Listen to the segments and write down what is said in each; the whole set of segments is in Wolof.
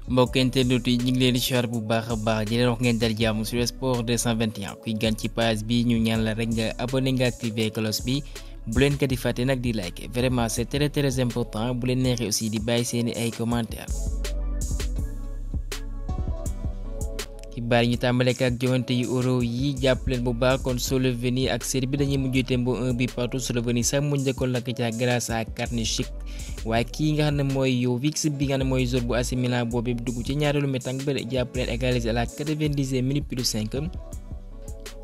mbokk internet yi ñu ngi leen di siyaar bu baax a baax di leen wax ngeen dal jàmm sur sport 221 kuy gan ci page bi ñu ñaan la rek nga abonné nga activé cloche bi bu leen ko di fàtte nag di like vraiment c'est très important bu leen neexee aussi di bàyyi seeni ay commentaires. xibaar yi ñu tàmbale ak joŋante yu euro yi jàpp leen bu baax kon Slovénie ak Serbie dañuy mujj tembo 1 but partout. Slovénie sax mu njëkkoon la ca grâce à Krajinovic waaye kii nga xam ne mooy Jovic bi nga xam ne mooy joueur bu AC Milan boobu dugg ci ñaareelu mi-temps ba jàpp leen égaliser à la 90e minute plus 5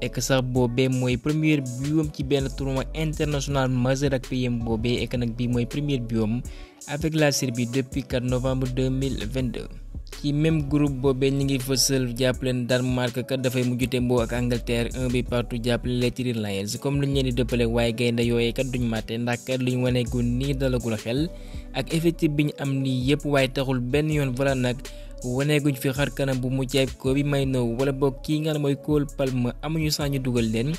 et que sax boobee mooy premier but ci benn tournoi international majeur ak pays boobee et que nag bii mooy premier but avec la Serbie depuis 4 novembre 2022. ci même groupe boobee ñu ngi fësal jàppaleen Danemark kat dafay mujj tembo ak Angleterre 1 but partout jàppaleen les Three Lions comme luñ leen di dëppale waaye gaynde yooyee kat duñ màtte ndax kat luñ waneegu nii dalagul xel ak effectif bi ñu am nii yëpp waaye taxul benn yoon voilà nag waneeguñ fi xar kanam bu mucc ayib ko bi may nëw wala boog kii nga ne mooy Cole Palmer amuñu sax ñu dugal leen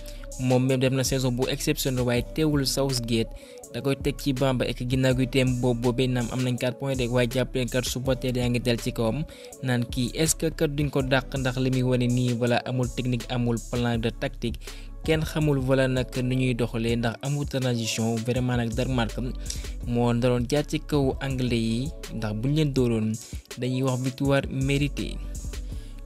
moom même def na saison bu exceptionnel waaye teewul Southgate da koy teg ci bamba ek ginnaaw gi teem boobee naam am nañ 4 points rek waaye jàppaleen kat supporter yaa ngi del ci kawam naan kii est-ce que kat duñ ko dàq ndax li muy wane nii wala amul technique amul plan de tactique kenn xamul wala nag nu ñuy doxalee ndax amul transition vraiment nag Danemark moo ndaroon jaar ci kaw anglais yi ndax buñ leen dooroon dañuy wax victoire méritée.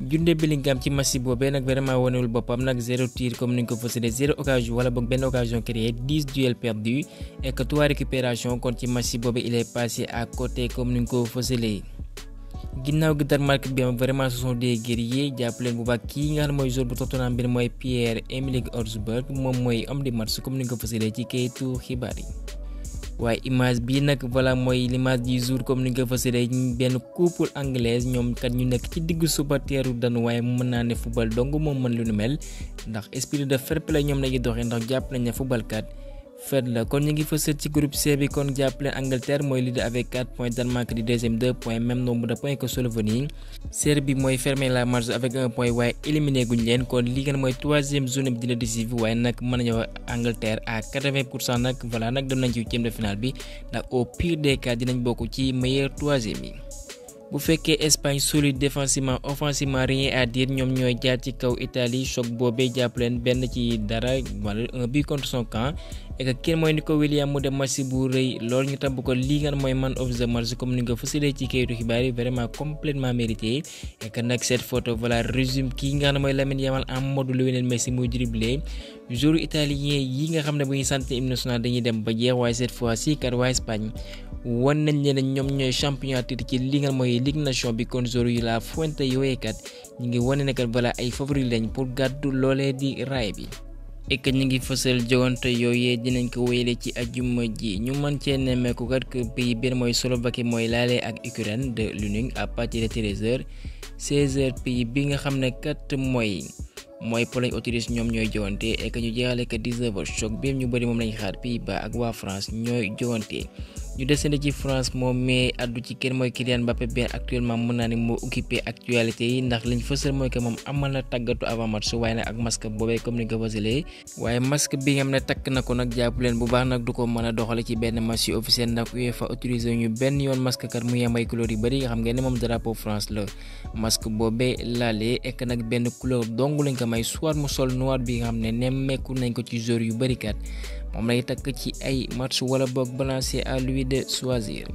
Jude Bellingham ci match boobee nag vraiment wanewul boppam nag 0 tir comme ni ñu ko fësalee 0 occasion wala boog benn occasion créée 10 duels perdus et que 3 récupérations kon ci match boobee il est passé à côté comme ni ñu ko fësalee. ginnaaw gi Danemark bi vraiment ce sont des guerriers jàppaleen bu baax kii nga xam ne mooy joueur bu Tottenham bi mooy Pierre-Emerick Højbjerg moom mooy homme du match comme ni ñu ko fësalee ci kayitu xibaar yi. waaye image bii nag voilà mooy l'image du jour comme ni nga ko fësalee benn couple anglaise ñoom kat ñu nekk ci diggu supporteru danu waaye mën naa ne football dong moom mën lu nu mel ndax esprit de fair play ñoom lañuy doxee ndax jàpp nañ ne football kat fet la kon ñu ngi fësal ci groupe C bi kon jàpp leen Angleterre mooy leader avec 4 points, Danemark di deuxième 2 points, même nombre de points que Slovénie. Serbie mooy fermer la marche avec 1 point waaye éliminé guñ leen kon lii ngeen mooy 3e journée bi dina décisive waaye nag mën nañu wax Angleterre à 80% nag voilà nag dem nañ ci 8e de finale bi ndax au pire des cas dinañ bokk ci meilleur 3e yi. bu fekkee Espagne solide défensivement offensivement rien à dire ñoom ñooy jaar ci kaw Italie choc boobee jàpp leen benn ci dara wala un but contre son camp et que kenn mooy Nico Williams mu dem match bu rëy loolu ñu tabb ko lii nga mooy man of the match comme ni nga ko fësalee ci kayitu xibaar yi vraiment complètement mérité et que nag cette photo voilà résume kii nga xam ne mooy Lamine Yamal en mode Lionel Messi muy dribblé joueur italien yi nga xam ne bu ñuy sant hymne national dañuy dem ba jeex waaye cette fois ci kat waa Espagne wan nañ leen ñoom ñooy champion titre ci li nga mooy Ligue Nation bi kon joueur yu la Fuente yooyee kat ñu ngi wane ne kat voilà ay favori lañ pour gàddu loolee di raay bi. et que ñu ngi fësal joŋante yooyee dinañ ko wéyale ci ajuma ji ñu mën cee nemmeeku kat que pays benn mooy Slovaquie mooy laale ak Ukraine de l'Union à partir de 13h 16h pays bi nga xam ne kat mooy Pologne Autriche ñoom ñooy joŋante et que ñu jeexale que 19h choc bi ñu bëri moom lañ xaar Pays-Bas ak waa France ñooy joŋante. ñu desandi ci France moom mais addu ci kenn mooy Kylian Mbappé benn actuellement mën naa ne moo occupé actualité yi ndax liñ fësal mooy que moom amal na tàggatu avant match waaye nag ak masque boobee comme ni nga ko fësalee waaye masque bi nga xam ne takk na ko nag jàpp leen bu baax nag du ko mën a doxale ci benn match yu officiel ndax UEFA autorisé ñu benn yoon masque kat mu yem ay couleur yu bëri nga xam ngeen ne moom drapeau France la masque boobee laalee ek nag benn couleur dong lañ ko may soit mu sol noir bi nga xam ne nemmeeku nañ ko ci joueur yu bëri kat moom lay takk ci ay match wala boog balancé à lui de choisir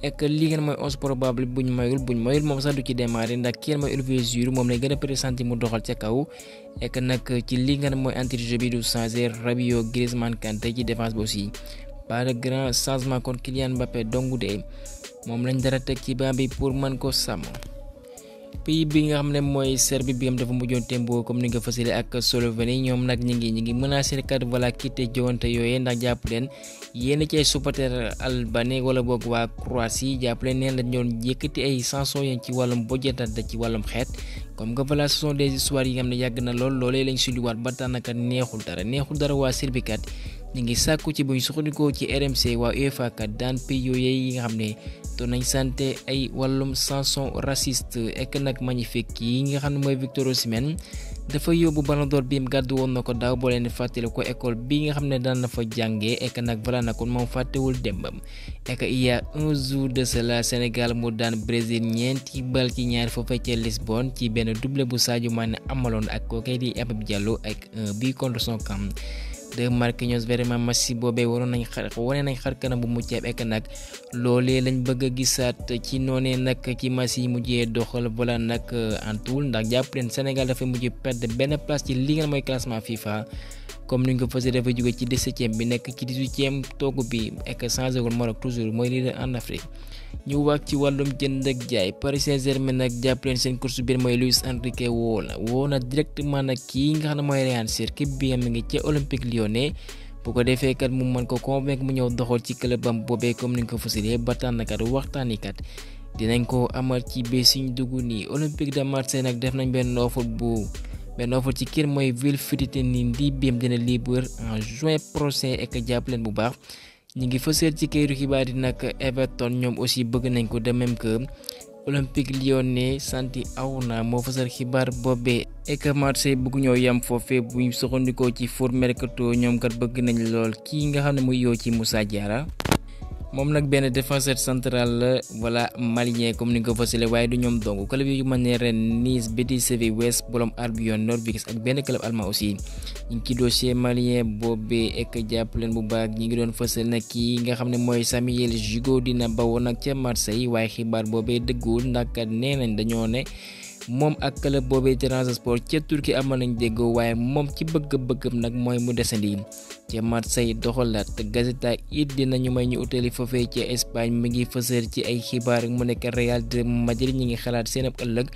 et que li ngeen mooy 11 probable buñ mayul moom sax du ci démarrer ndax kenn mooy Olivier Giroud moom lay gën a pressenti mu doxal ca kaw et que nag ci li ngeen mooy entre-jeu bi du changer Rabiot Griezmann Kanté ci défense bi aussi pas de grand changement kon Kylian Mbappé dongu de moom lañ dara teg ci banc bi pour mën ko sàmm. pays bi nga xam ne mooy Serbie bi nga xam dafa mujjoon tembo comme ni nga fësalee ak Slovénie ñoom nag ñi ngi menacé kat voilà quitté joŋante yooyee ndax jàpp leen yéen ci ay supporter albanais wala boog waa Croatie jàpp leen neen la doon yëkkati ay chansons yi ci wàllum bojjatante ci wàllum xeet comme que voilà ce sont des histoires yi nga xam ne yàgg na lool loolee lañ sulliwaat ba tax naka neexul dara waa Serbie kat ñu ngi sàkku ci buñ suxandikoo ci RMC waa UEFA kat daan pays yooyee yi nga xam ne doon nañ santé ay wàllum chanson raciste ek nag magnifique yi nga xam ne mooy Victor Osimhen dafa yóbbu Ballon d'Or bi mu gàddu woon na ko daaw boo leen fàttali ko école bi nga xam ne daan na fa jàngee ek nag voilà nag kon moom fàttewul démbam ek il y a un jour de cela Sénégal mu daan Brésil ñeenti bal ci ñaar foofee ca Lisbonne ci benn doublé bu Sadio Mané amaloon ak kookee di Habib Diallo ak un but contre son camp de Marquinhos. Vraiment match boobee wane nañ xar kanam bu mucc ayib ek nag loolee lañ bëgg a gisaat ci noonee nag ci match yi mujjee doxal voilà nag antul ndax jàpp leen Sénégal dafa mujj perdre benn place ci li nga mooy classement FIFA comme ni ñu ko faisee dafa jóge ci 17e bi nekk ci 18e toogu bi ek changé wul Maroc toujours mooy leader en Afrique. ñu wax ci wàllum jënd ak jaay Paris Saint-Germain nag jàpp leen seen course biir mooy Luis Enrique woo na directement nag kii nga xam ne mooy Real Cercle bi am ngi ca Olympique Lyonnais bu ko defee kat mu mën ko convaincre mu ñëw doxal ci clubam boobee comme ni nga ko fasilee ba tax na kat waxtaani kat dinañ ko amal ci bés suñ dugg nii. Olympique de Marseille nag def nañ benn offre ci kër mooy Wilfried Ndidi bi dina libre en juin prochain ek jàpp leen bu baax. ñi ngi fësal ci kayitu xibaar yi nag Everton ñoom aussi bëgg nañ ko de même que Olympique Lyonnais santi aw na moo fësal xibaar boobee ek Marseille bëgg ñoo yam foofee bu ñu soxandikoo ci foot mercato ñoom kat bëgg nañ lool kii nga xam ne muy yoo ci Moussa Diarra moom nag benn défenseur central la voilà malien comme ni nga ko fësale waaye du ñoom dong club yu mën ne ren Nice, Betis Séville, West Brom Albion, Norwich ak benn club allemand aussi ñu ngi ci dossier malien boobee ek jàpp leen bu baax ñi ngi doon fësal nag kii nga xam ne mooy Samuel Gigot dina bawoo nag ca Marseille waaye xibaar boobee dëggul ndax kat nee nañ dañoo ne moom ak club boobee Trabzonspor Sport ca Turquie amal nañ déggoo waaye moom ci bëgg-bëggam nag mooy mu desandi ca Marseille doxalaat Gazeta it dinañu may ñu utali foofee ci Espagne mi ngi fësal ci ay xibaar mu nekk Real de Madrid ñi ngi xalaat seen ab ëllëg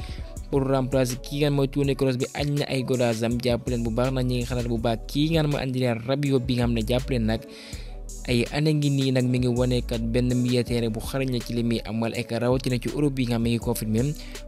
pour remplacer kii nga mooy Toni Kroos bi añ na ay godasam jàpp leen bu baax nag ñi ngi xalaat bu baax kii nga mooy Andrea Rabiot bi nga xam ne jàpp leen nag ay année ngi nii nag mi ngi wane kat benn milieu terrain bu xarañ la ci li muy amal ek rawatina ci Europe bi nga xam ne mi ngi confirmé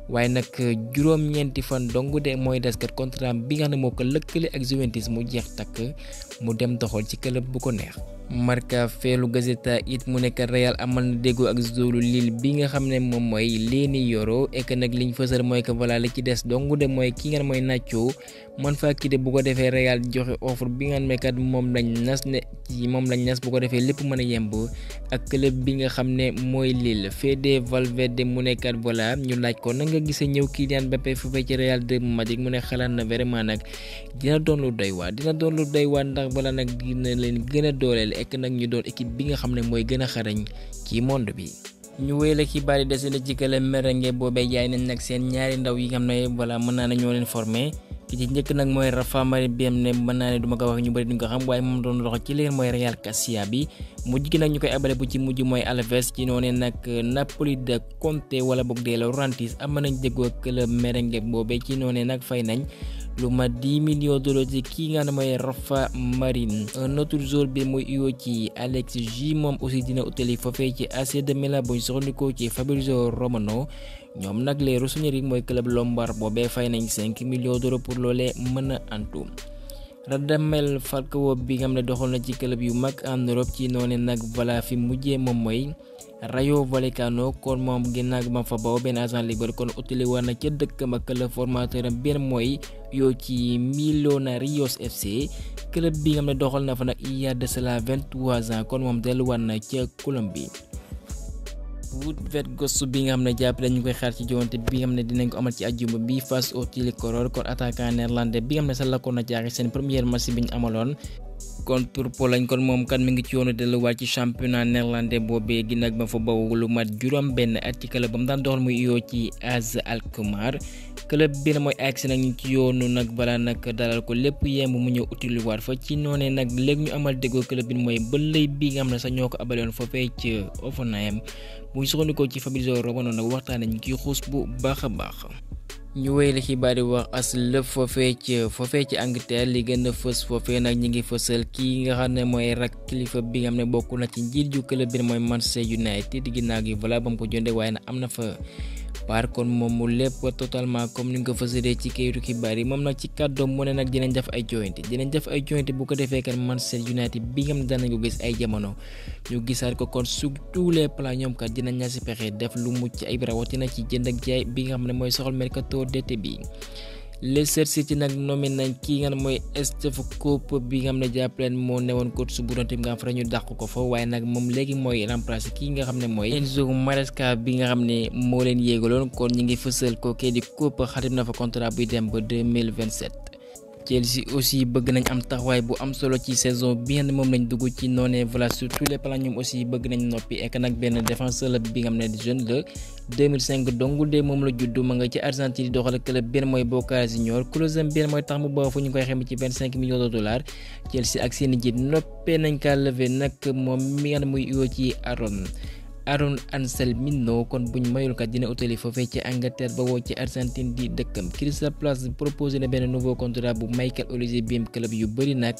waaye nag juróom-ñeenti fan dong de mooy des kat contrat bi nga xam ne moo ko lëkkale ak Juventus mu jeex takk mu dem doxal ci club bu ko neex. Marca feelu Gazeta it mu nekk Real amal na déggoo ak joueur Lille bi nga xam ne moom mooy Leny Yoro ek nag liñ fësal mooy que voilà li ci des dong de mooy ki nga mooy Nacho man faa kii de bu ko defee Real joxe offre bi nga xam ne kat moom lañ nas bu ko defee lépp mën a yemb ak club bi nga xam ne mooy Lille. Fede Valverde mu nekkat voilà ñu laaj ko na nga gisee ñëw Kylian Mbappé foofee ci Real de Madrid mu ne xalaat na vraiment nag dina doon lu doy waar ndax voilà nag dina leen gën a dooleel ek nag ñu doon équipe bi nga xam ne mooy gën a xarañ ci monde bi. ñu wéy la xibaar yi dese na ci club merengue boobee jaay nañ nag seen ñaari ndaw yi nga xam ne voilà mën naa ne ñoo leen formé ki ci njëkk nag mooy Rafa Mari bi am ne mën naa ne duma ko wax ñu bëri duñ ko xam waaye moom doon loxo ci leen mooy Real Cassia bi mujj gi nag ñu koy abale bu ci mujj mooy Alaves ci noonu nag Napoli de Conte wala boog de Laurentiis am nañ déggoo club merengue boobee ci noonu nag fay nañ lu ma 10 millions de dollars ci kii nga xam ne mooy Rafa Marin. Un autre joueur bi muy uyoo ci Alex G moom aussi dina utali foofee ci AC de Milan bu ñu soxandikoo ci Fabrizio Romano ñoom nag les rossoneri mooy club lombard boobee fay nañ 5 millions de dollars pour loolee mën a antu. Radamel Falcao bi nga xam ne doxal na ci club yu mag en Europe ci noonu nag voilà fi mujjee moom mooy Rayo Vallecano kon moom ginnaaw ba fa bawoo benn agent libre kon utili war na ca dëkkam ak club formateur am benn mooy yoo ci Millonarios FC club bi nga xam ne doxal na fa nag il y a de cela 23 ans kon moom delluwaat na ca Colombie. Woodward bi nga xam ne jàpp ñu koy xaar ci joŋante bi nga xam ne dinañ ko amal ci àjjuma bi face au Tricolore kon attaquant néerlandais bi nga xam ne sax lakkoon na jaaxi seen première match bi ñu amaloon contre Pologne kon moom kan mi ngi ci yoonu delluwaat ci championnat néerlandais boobee ginnaaw ba fa baw lu mat juróom benn at ci club ba mu daan doxal muy yoo ci AZ Alkmaar club bi na mooy Ajax nag ñu ci yoonu nag balaa nag dalal ko lépp yemb mu ñëw utiliwaat fa ci noonee nag léegi ñu amal déggoo club bi mooy bëllëy bi nga xam ne sax ñoo ko abaloon foofee ci Hoffenheim bu ñu soxandikoo ci Fabrizio Romano nag waxtaan nañ ci xuus bu baax a baax. ñu wéyale xibaar yi wax as lëf foofee ci Angleterre li gën a fës foofee nag ñi ngi fësal kii nga xam ne mooy rak kilifa bi nga xam ne bokk na ci njiit ju club bi mooy Manchester United ginnaaw gi voilà ba mu ko jëndee waaye nag am na fa part kon moom mu lépp totalement comme ni nga ko fësalee ci kayitu xibaar yi moom nag ci kàddoom mu ne nag dinañ def ay joyante bu ko defee kat Manchester United bi nga xam ne daan nañ ko gis ay jamono ñu gisaat ko kon sur tous les plans ñoom kat dinañ ñaa si pexe def lu mucc ay rawatina ci jënd ak jaay bi nga xam ne mooy soxal mercato d'été bi. Leicester City nag nommé nañ kii nga xam ne mooy Steve Cope bi nga xam ne jàppaleen moo newoon coach bu doon tamit nga xam ne ñu dàq ko fa waaye nag moom léegi mooy remplacer kii nga xam ne mooy Enzo Maresca bi nga xam ne moo leen yéegaloon kon ñu ngi fësal ko kii di Cope xatim na fa contrat buy dem ba 2027. Chelsea aussi bëgg nañ am taxawaay bu am solo ci saison bi nga xam ne moom lañ dugg ci noonee voilà sur tous les plans ñoom aussi bëgg nañ noppi ek nag benn défenseur la bi nga xam ne jeune la 2005 dongu de moom la juddu ma nga ci Argentine di doxal club benn mooy Boca Juniors clause benn mooy tax mu ba fu ñu koy xem ci 25 millions de dollars Chelsea ak seen njiit noppee nañ kaa levé nag moom mi nga xam ne muy uyoo ci Aaron Anselmino kon buñ mayul kat dina utali foofee ci Angleterre ba woo ci Argentine di dëkkam Crystal Palace proposé na benn nouveau contrat bu Michael Olise bi club yu bëri nag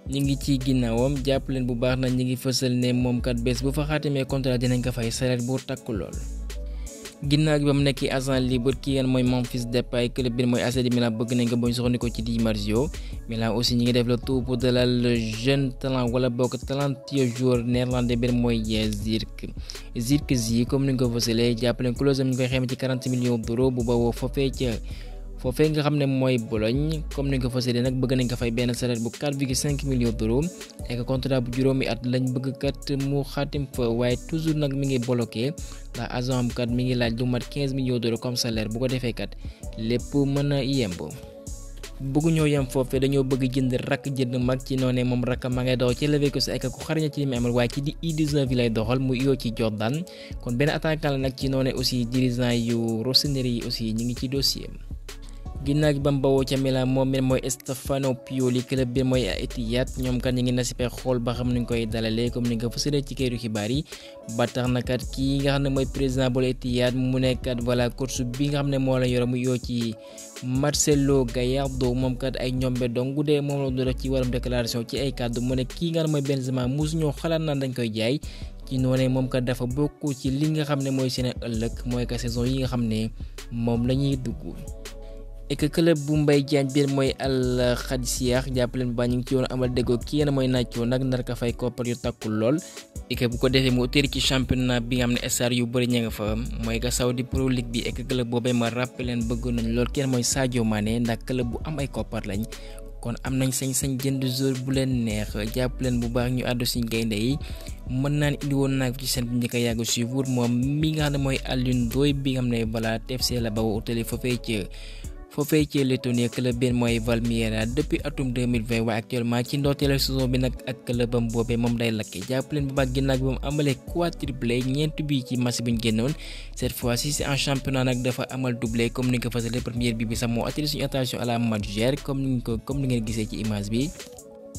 ñi ngi ci ginnaawam jàpp leen bu baax nag ñi ngi fësal ne moom kat bés bu fa xaatimee contrat dinañ ko fay salaire bu takku lool. ginnaaw gi ba mu nekk agent libre ki ngeen mooy Memphis Depay club bi mooy AC Milan bëgg nañ ko buñ soxandikoo ci Di Marzio Milan aussi ñi ngi def le tout pour dalal le jeune talent wala bokk talentueux joueur néerlandais bi mooy Zirkzee comme ni nga ko fësalee jàppaleen clause am ñu koy xayma ci 40 millions d'euros bu bawoo foofee nga xam ne mooy Bologne comme ni nga ko fësalee nag bëgg nañ ko fay benn salaire bu 4,5 millions d'euros et contrat bu juróomi at lañ bëgg kat mu xaatim fa waaye toujours nag mi ngi bloqué ndax agent am kat mi ngi laaj lu mat 15 millions d'euros comme salaire bu ko defee kat lépp mën a yemb. bëgguñoo yem foofee dañoo bëgg jënd rakk jënd mag ci noonee moom rakk ma ngay dox ci Leverkusen ak ku xaraña ci li mu amal waaye ci di U19 yi lay doxal mu yoo ci Jordan kon benn attaquant la nag ci noonee aussi dirigeant yu Rossoneri yi aussi ñu ngi ci dossier. ginnaaw gi ba mu bawoo ca Milan moom mi mooy Stefano Pioli club bi mooy Etihad ñoom kat ñu ngi nasipee xool ba xam nuñ koy dalalee comme ni nga fësalee ci kayitu xibaar yi ba tax na kat kii nga xam ne mooy président bu Etihad mu nekkat voilà coach bi nga xam ne moo la yore mu yoo ci Marcelo Gallardo moom kat ay ñombe dong bu dee moom la doon def ci wàllum déclaration ci ay kàddu mu ne kii nga xam ne mooy Benzema musu ñoo xalaat naan dañ koy jaay ci noonee moom kat dafa bokk ci li nga xam ne mooy seen ëllëg mooy que saison yi nga xam ne moom la ñuy dugg. et que club bu Mbaye Diagne biir mooy Al Khadsiya jàppaleen ba ñu ngi ci yoon amal déggoo kii yéen mooy Nacho nag nar ka fay koppar yu takkul lool et que bu ko defee mu uteri ci championnat bi nga xam ne star yu bëri ña nga fa mooy que Saudi Pro League bi et que club boobee ma rappelé leen bëgg nañ lool kenn mooy Sadio Mané ndax club bu am ay koppar lañ kon am nañ sañ-sañ jënd joueur bu leen neex jàpp leen bu baax ñu àddu suñu gaynde yi mën naa ne indi woon naa ci seen bi njëkk a yàgg suivre moom mi nga xam ne mooy Alioune Ndoye bi nga xam ne balaa TFC la ba utali foofee ci Lettonie club bi mooy Valmiera depuis atum 2020 waaye actuellement ci ndorteelu saison bi nag ak clubam boobee moom day lakke jàpp leen bu baax ginnaaw bi moom amalee quadruplé ñeent bi ci match bi ñu génnoon cette fois-ci c'est en championnat nag dafa amal doublé comme ni nga ko fasalee première bi sax moo attiré suñu attention à la Maguire comme ni ngeen gisee ci image bi.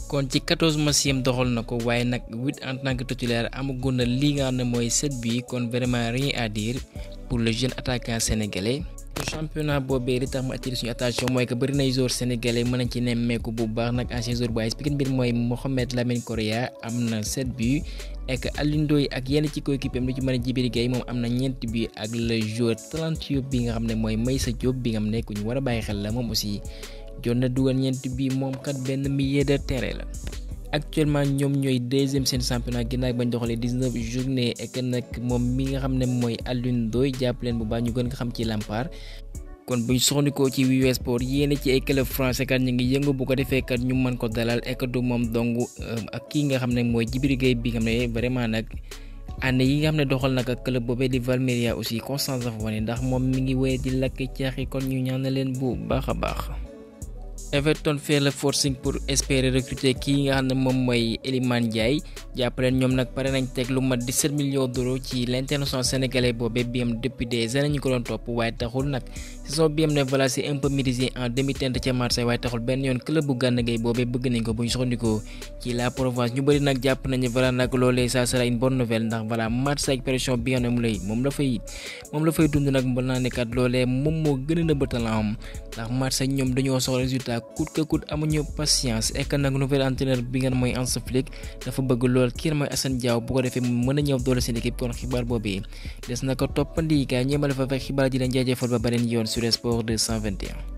kon ci 14 match yam doxal na ko waaye nag 8 en tant que titulaire amagoon na li nga xam ne mooy 7 bi kon vraiment rien à dire pour le jeune attaquant sénégalais. championnat boobee li tax mu attiré suñu attention mooy que bëri nay joueurs sénégalais mën nañ ci nemmeeku bu baax nag ancien joueur bu AS Pikine mbir mooy Mohamed Lamine Correa am na 7 buts et Alioune Ndoye ak yenn ci coéquipier am lu ci mën a Djibril Gueye moom am na 4 buts ak le joueur talentueux bi nga xam ne mooy Meissa Diop bi nga xam ne ku ñu war a bàyyi xel la moom aussi jot na dugal 4 buts moom kat benn milieu de terrain la. actuellement ñoom ñooy deuxième seen championnat ginnaaw bañ doxalee 19 journées et que nag moom mi nga xam ne mooy Alioune Ndoye jàpp leen bu baax ñu gën ko xam ci Lampard kon buñ soxnikoo ci Wii Sport yéen ci ay club français kat ñu ngi yëngu bu ko defee kat ñu mën ko dalal et que du moom dong ak kii nga xam ne mooy Djibril Gueye bi nga xam ne vraiment nag année yi nga xam ne doxal nag ak club boobee di Valmiera aussi constance dafa wane ndax moom mi ngi wéy di lakk caaxi kon ñu ñaan leen bu baax a baax. Everton fait le forcing pour espérer recruter kii nga xam ne moom mooy Iliman Ndiaye jàppaleen ñoom nag pare nañ teg lu mat 17 millions d'euros ci l'international sénégalais boobee bi am depuis des années ñu ko doon topp waaye taxul nag saison bi am ne voilà c'est un peu mitigé en demi-teinte ca Marseille waaye taxul benn yoon club bu Gana Gueye boobee bëgg nañ ko bu ñu soxandikoo ci la Provence ñu bëri nag jàpp nañu voilà nag loolee ça sera une bonne nouvelle ndax voilà Marseille ak pression bi nga xam ne moom la fay dund nag mën naa ne kat loolee moom moo gën a nëbb talent am ndax Marseille ñoom dañoo soxla résultat coûte que coûte amuñu patience et que nag nouvel entraîneur bi ngeen mooy Hansi Flick dafa bëgg lool kii mooy Assane Diao bu ko defee mu mën a ñëw doole seen équipe kon xibaar boobee des na ko toppandi kaa ñeemale fa fekk xibaar di leen jaajëfal ba beneen yoon sur Sport 221.